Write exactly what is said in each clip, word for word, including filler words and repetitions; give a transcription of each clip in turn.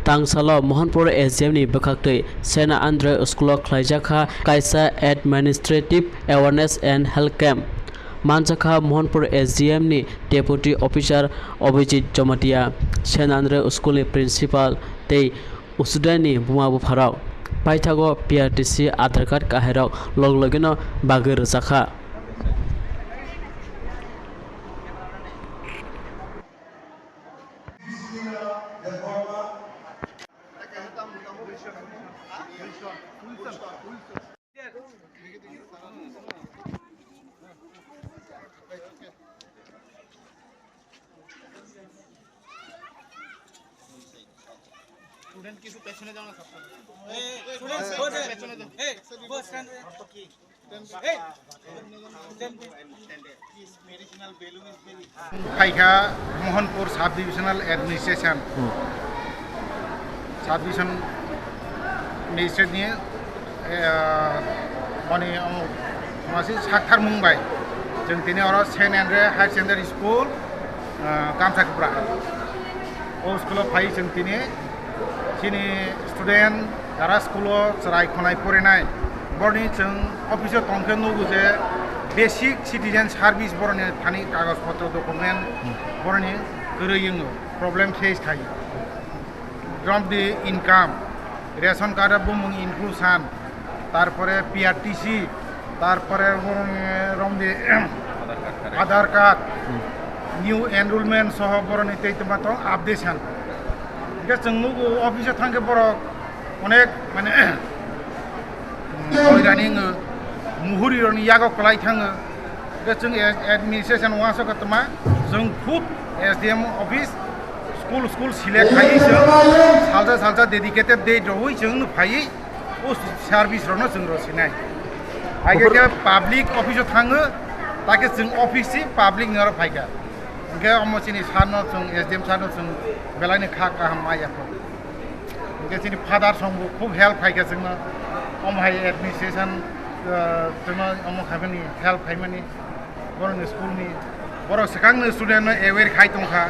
Tangsalo Mohanpur S D M ni bwkhaktwi Saint Andre School o khlaijakha kaisa Administrative Awareness and Health Camp. Manjakha Mohanpur S D M ni Deputy Officer Abhijit Jamatia, Saint Andre School ni Principal tei student ni buma bupharok. Paithago P R T C, Aadhaar card kahairok log logino bagwi rwjakha. Student কিছু পেছনে যাও না, সব। এই, student, student, পেছনে যাও। এই, বস, স্ট্যান্ড। এই, stand. Phaikha Mohanpur Sub Divisional Administration. Hmm. Sub Division Magistrate ni, eh, mani, oh, masi sakthar mung bai. Chwng tini oro Saint Andre Higher Secondary School, ah, Kamsakupra. O school o phai chwng tini chini student jara school o chwrai khonai porinai. Borni chwng office o tongkhe nugo je basic citizen service boroni thani kagoj potro document boroni kwrwi wngo, problem face khai. Romdi income, ration card o bumung inclusion, tarpore P R T C, tarpore romdi Aadhaar card, new enrollment soho boroni tei tongma tong updation. Hingke chwng nugo office o thangkhe borok onek mane hoirani wngo, muhuri roni yago kwlai thango. Hingke chwng ad-, administration uansukha tongma, chwng khud S D M office, school, school select khai chwng salsa, salsa dedicated day rwui chwng phaiwi o service rokno chwng rw sinai. Hai khe public office o thango, ta khe chwng office si public ni oro phaikha. Hingke omo chini sir no chwng, S D M sir no chwng belai ni kha kaham ma yapha. Hingke chini father song bo khub help khai kha chwngno. Omo hai administration, ah, chwngno omo khaimani help khaimani. Borokni school ni, borok swkang ni student no aware khai tongkha.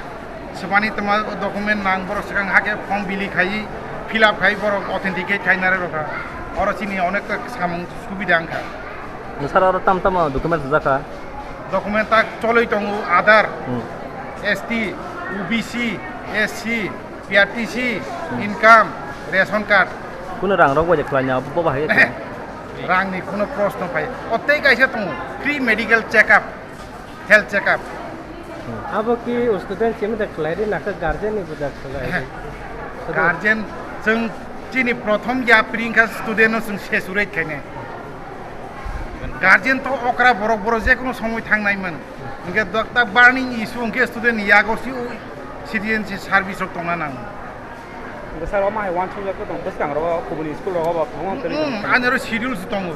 Swmani tongma document nang, borok swkang hake form bili khai, fill up khai, borok authenticate khai nare rokha. Oro chini onek ta samung subida wngkha. Sir, oro tam tamo document rwjakha? Document tak choloi tongo, Aadhaar, Hmm. S T, O B C, S C, P R T C, Hmm. income, ration card. Kuno rang rok bai khlai nya, bo bahai khe? Rang ni kuno proshno phai. O tei kaisa tongo, free medical check up, health check up. Abo ki student simi da khlai ri na ka guardian ni budak khlai ri? Guardian chwng chini prothom ya pring kha student no chwng sesurate khaine. Guardian to okra borok, borok je kono somoi thang nai man. Hingke dok tak burning issue hingke student ni yago si o citizenship service rok tongna nang. Hingke sir, omo hai uansuk jak tong bwskang rogo kubuni school rogo bo kwbangma kwrwi tong. Hmm, ani oro schedule se tongo.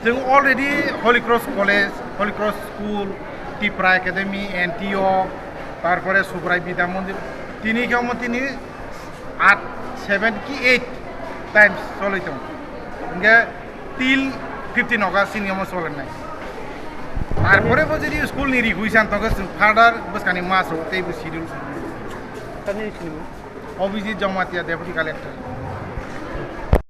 Chwng already Holy Cross College, Holy Cross School, Tipra Academy, N T O, tarpore Subrai Bidya Mandir, tini khe omo tini at, seven ki eight times choloi tongo. Hingke till fifteen August chini omo cholenai. Tarpore bo jodi school ni requisition tongo, chwng further bwskani mas rogo teibo schedule. Tamni sini bo? Abhijit Jamatia, Deputy Collector.